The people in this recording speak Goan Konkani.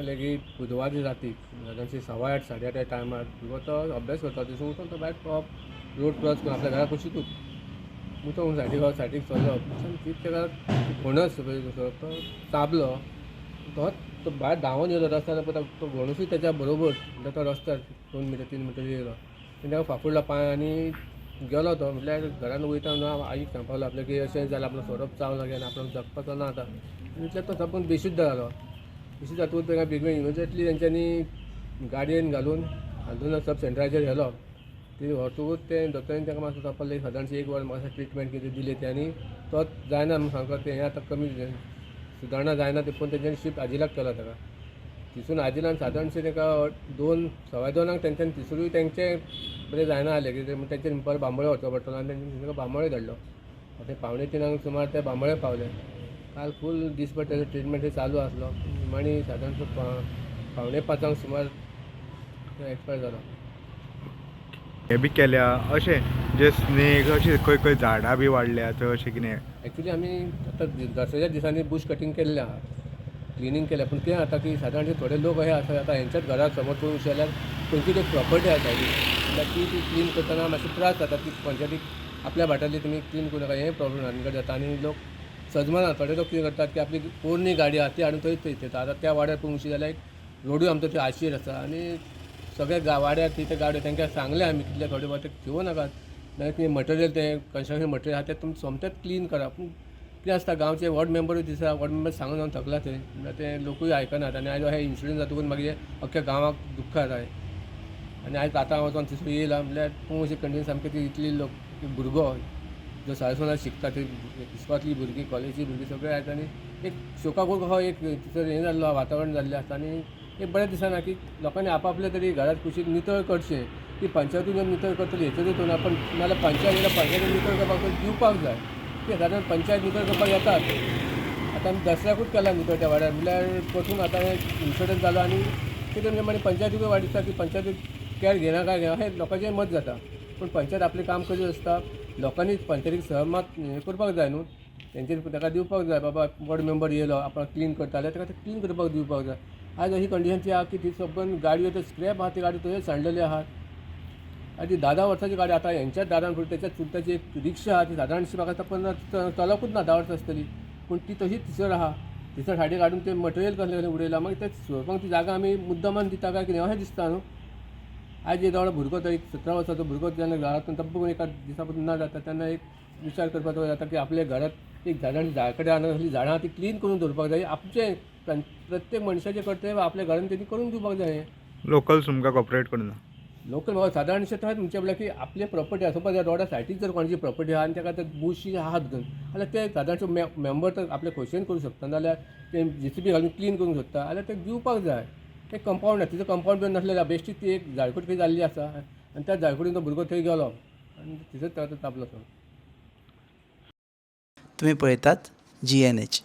जालें की बुधवार राती सादारणशे 8:15 8:30 टायमार भुरगो तो अभ्यास करता थंयसून उठून तो भायर रोड क्रॉस करून आपल्या घरा कुशीकूच उठून सायडीक सायडीक चल्लो. ती ताका घोणस कसो तो चाबलो. तो भायर धांवून येयलो रस्त्यार, पळयता तो घोणसूय तेच्या बरोबर. म्हणटा तो रस्त्यार 2 मिटर 3 मिटर येयलो आनी ताका फाफुडलो पांय आनी गेलो तो. म्हटल्यार घरान वयता न्हू आईक सांगपाक लागलो आपल्या की अशें जालें, आपलो सोरोप चावलो आनी आपणाक जगपाचो ना आतां. इतल्यान तो सामको बेशुद्ध जालो. बेशुद्ध जातकूच ताका बेगीन इमिजिएटली तेंच्यांनी गाडयेन घालून हांदोना सब सेंटराचेर व्हेलो. ती व्हरतकूच ते दोतोरान ताका मातसो तपासलें. सादारणशें 1 वर मातशें ट्रिटमेंट कितें दिली ती आनी तो जायना म्हूण सांगता तें हें आतां कमी सुदारणा जायना ते पळोवन तेंच्यांनी शिफ्ट आजिलाक केलो ताका. थंयसून आजिलान सादारणशें ताका 2 2:15 तेंच्यांनी थंयसरूय तेंचें बरें जायना जालें कितें म्हण तेंच्यांनी परत बांबोळे व्हरचो पडटलो आनी तेंच्यांनी ताका बांबोळे धाडलो. आतां 2:45 सुमार ते बांबोळे पावले. काल फूल दीसभर तेजो ट्रिटमेंट चालू आसलो. निमाणी सादारण 4:45 सुमार एक्सपायर जालो. हे बी केल्या अशें जे स्नेक अशें खंय खंय झाडां बी वाडल्या थंय अशें कितें? एक्चुली आमी आतां दसऱ्याच्या दिसांनी बूश कटींग केल्लें आहा, क्लिनींग केलें. पूण कितें जाता की सादारण थोडे लोक अशे आसा आतां हेंच्याच घरा समज पळोवंक जाल्यार खंयची एक प्रॉपर्टी आसा सायडीक म्हणल्यार ती ती क्लीन करतना मातशे त्रास जाता. ती पंचायतीक आपल्या भाटांतली तुमी क्लीन करूं नाका हें प्रॉब्लम आनी जाता. आनी लोक सजमना. थोडे लोक कितें करतात की आपली पोरणी गाडी आहा ती हाडून थंयच थंय. आतां त्या वाड्यार पळोवंक जाल्यार एक रोडूय आमचो थंय आशीर आसा आनी सगळे वाड्यार थंय ते गाडयो तांकां सांगलें आमी कितले थोडे ते घेवं नाकात, नाल्यार कितें मटेरियल तें कन्स्ट्रक्शन मटेरियल आहा तें तुमी सोमतेंच क्लीन करा. पूण कितें आसता गांवचे वॉर्ड मेंबरूय दिसा वॉर्ड मेंबर सांगून सांगून थकला थंय, म्हणल्यार ते लोकूय आयकनात. आनी आयज हे इन्सिडंट जातकूच मागीर अख्ख्या गांवाक दुख्ख जाता. आनी आयज आतां वचोन थंयसर येयला म्हणल्यार पळोवंक अशी कंडिशन सामकी ती इतली लोक भुरगो जो सारस्वतान शिकता ते इस्कोलांतलीं भुरगीं कॉलेजी भुरगीं सगळे आयज आनी एक शोकाकूल कसो एक थंयसर हें जाल्लो वातावरण जाल्लें आसता. आनी एक बरें दिसना की लोकांनी आपआपले तरी घरात कुशीक नितळ करचें. ती पंचायतूय येवन नितळ करतली हेचेरूय ना, पण नाल्यार पंचायत येयल्यार पंचायतीन नितळ करपाक दिवपाक जाय. कितें सादारण पंचायत नितळ करपाक येतात. आतां आमी दसऱ्याकूच केला नितळ त्या वाड्यार, म्हणल्यार परतून आतां हें इन्सिडंट जालो. आनी कितें म्हणजे मागीर पंचायतीकूय वायट दिसता की पंचायतीक कॅर घेयना काय घेयना अशें लोकांचें मत जाता. पूण पंचायत आपलें काम करीत आसता. लोकांनी पंचायतीक सहमत हें करपाक जाय न्हू, तेंचेर ताका दिवपाक जाय. बाबा वॉर्ड मेंबर येयलो आपण क्लीन करता जाल्यार ताका तें क्लीन करपाक दिवपाक जाय. आयज अशी कंडिशन ती आहा की ती सगळ्यो गाडयो ते स्क्रॅप आहा ती गाडी थंय सांडलेली आहात. आनी ती 10-10 वर्सांची गाडी आतां हेंच्याच दारान फुडें तेच्याच चुलत्याची एक रिक्षा आहा ती सादारणशी म्हाका दिसता 15 चलकूच ना 10 वर्सां आसतली, पूण ती तशीच थंयसर आहा. थंयसर सायडीक हाडून तें मटेरियल कसलें कसलें उडयलां. मागीर तें सोरोपांक ती जागा आमी मुद्दमान दिता काय कितें अशें दिसता न्हू. आयज येदो भुरगो तो एक 17 वर्साचो भुरगो जेन्ना घरांतून तब्ब एका दिसा पसून ना जाता तेन्ना एक विचार करपाचो जाता की आपल्या घरांत एक झाडां झाड कडेन हाडून असलीं झाडां ती क्लीन करून दवरपाक जाय. आमचें प्रत्येक मनशाचें कर्तव्य आपल्या घरान तेणी करून दिवपाक जाय. लोकल्स तुमकां कॉपरेट करना? लोकल बाबा सादारणशें थंय म्हणचें म्हणल्यार की आपले प्रॉपर्टी आसा, सपोज रोडा सायडीक जर कोणाची प्रॉपर्टी आहा आनी ताका ते बुशी आहात जाल्यार ते सादारणशे मेंबर तर आपले खोशयेन करूं शकता, नाल्यार ते जेसीबी घालून क्लीन करूंक शकता, जाल्यार ते दिवपाक जाय. ते कंपावंड आसा, तिचो कंपावंड बी नासलें जाल्यार बेश्टी ती एक झाडकुट खंय जाल्ली आसा आनी त्या झाडकुटीन तो भुरगो थंय गेलो आनी थंयसर ताका तापलो. तुमी पळयतात GNH.